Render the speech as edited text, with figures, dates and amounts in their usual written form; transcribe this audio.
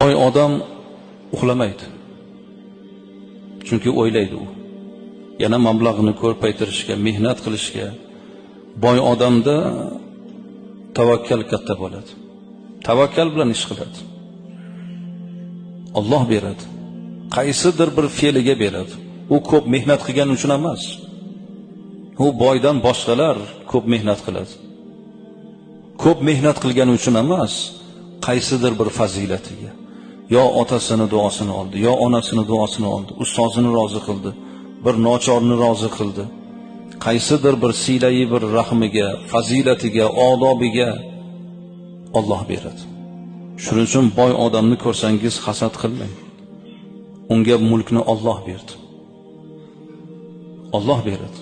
Boy odam uxlamaydi. Chunki o'ylaydi u. Yana mablag'ini ko'paytirishga, mehnat qilishga. Boy odamda tavakkal katta bo'ladi. Tavakkal bilan ish qiladi. Alloh beradi. Qaysidir bir fe'liga beradi. U ko'p mehnat qilgani uchun emas. U boydan boshqalar ko'p mehnat qiladi. Ko'p mehnat qilgani uchun emas, qaysidir bir fazilatiga. Yo otasini duosini oldi, yo onasini duosini oldi, ustozini rozi qildi, bir nochorni rozi qildi. Qaysidir bir silayi bir rahmiga, fazilatiga, odobiga Alloh beradi. Shuning uchun boy odamni ko'rsangiz hasad qilmang. Unga mulkni Alloh berdi. Alloh beradi.